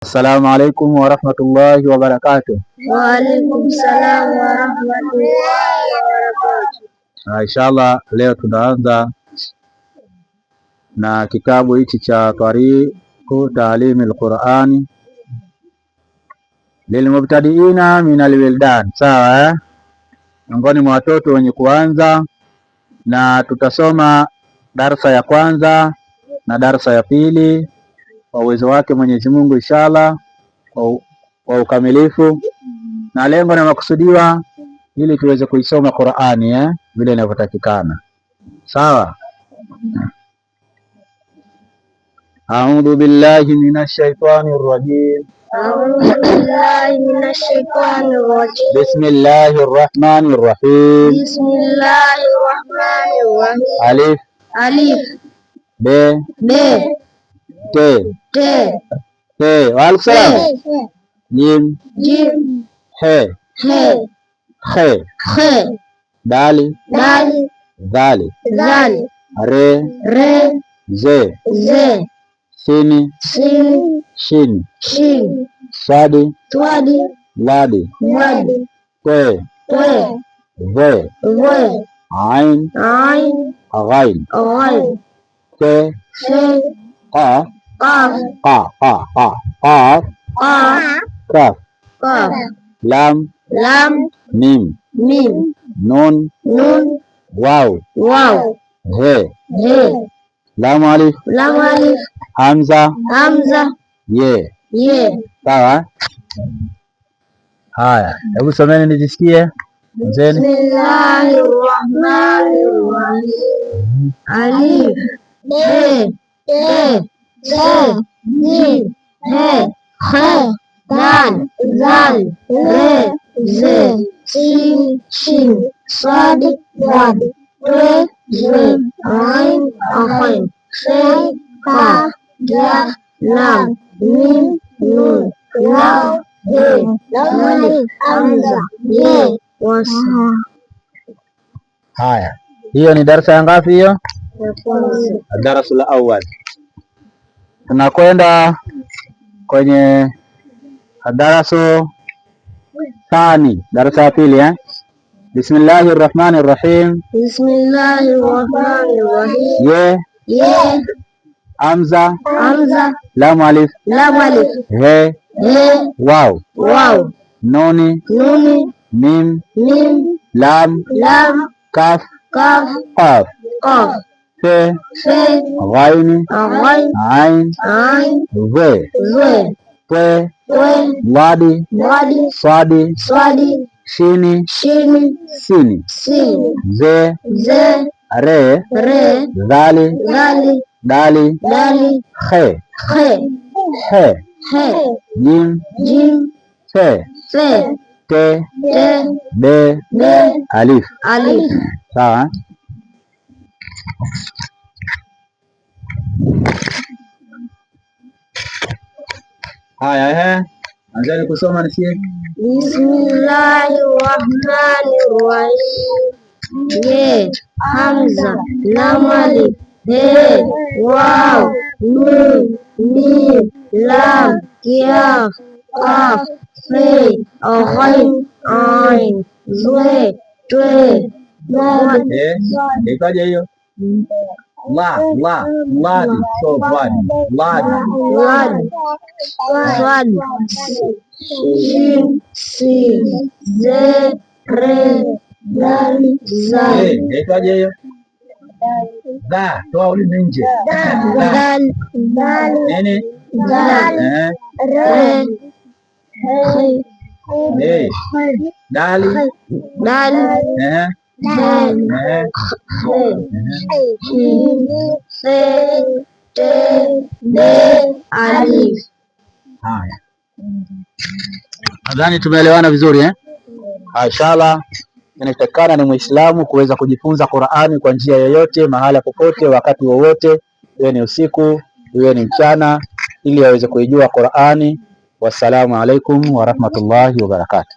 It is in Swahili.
Assalamu alaikum warahmatullahi wabarakatuh. Wa alaikum salam wa rahmatullahi wa barakatuh. Inshallah leo tunaanza na kitabu hichi cha Tariqu Taalimi Alqurani lilmubtadiina min alwildan, sawa eh? Miongoni mwa watoto wenye kuanza, na tutasoma darsa ya kwanza na darsa ya pili kwa uwezo wake Mwenyezi Mungu inshallah, kwa ukamilifu na lengo na makusudiwa, ili tuweze kuisoma Qur'ani vile inavyotakikana. Sawa. A'udhu billahi minash shaitani rrajim. A'udhu billahi minash shaitani rrajim. Bismillahir rahmanir rahim. Bismillahir rahmanir rahim. Alif Alif B B T T T. Wa alaikum salam. Jim Jim He He Khe Khe Dali Dal Dhali Zal Re Re Ze Ze Sini Sin Shin Shin Swadi Twadi Ladi Wadi Te Twe Ve Ve Ain Ain Ghain Ghain Te Fe Qaf Qaf Qa Qa Qa Qaf Qaf Kaf Qaf Lam Lam Mim Mim Nun Nun Waw Waw He He Lam Alif Lam Alif Hamza Hamza Ye. Ye. Sawa. Haya, hebu someni nijisikie. Mzeni. Bismillahirrahmanirrahim. Alif B T T Jim He Khe Dal Zal Re Z Sin Shin Sad Dad T Z Ain Ghain Fe Kaf Kaf Lam Mim Nun Waw He Alif Hamza Ye Wasa. Haya, hiyo ni darasa ya ngapi hiyo? Ya kwanza. Darasa la awal. Tunakwenda kwenye darasu thani, darasa ya pili eh? Bismillahir Rahmanir Rahim. Bismillahirrahmanirrahim. Ye Ye Hamza Hamza Lam Alif Lam Alif He He Waw Waw Nuni Nuni Mim Mim Lam Lam Kaf Kaf Qaf Qaf Fe Fe Ghain Ghain Ain Ain Ve Ve Te Twe Ladi Wadi Swadi Swadi Shini Shini Sini Sin Ze Ze Re Re Dhali Dhali Dali Dali Khe Khe He He Jim Jim Fe Fe Te Te Be Be Alif. Alif. Sawa. Haya, ehe, anzeni kusoma nisikie. Bismillahirrahmanirrahim. Ye Hamza Lam Alif He Waw Nun Mim Lam Kaf Qaf Fe Ghain Ain Zwe Twe Dad. Ikaje hiyo? La la ladi, so ladi ladi Wad Swad Shin Sin Ze Re Dal Zal. Ikaje hiyo? Da, toa ulimi nje. Dal Dal Nini? Dal Eh, Re eh. Dali. Dal Eh, Dal eh. He Fe Te Be Alif. Haya, nadhani tumeelewana vizuri eh? Inshallah, inatakikana ni Muislamu kuweza kujifunza Qur'ani kwa njia yoyote, mahala popote, wakati wowote, iwe ni usiku, iwe ni mchana, ili aweze kuijua Qur'ani. Wassalamu alaikum warahmatullahi wabarakatuh.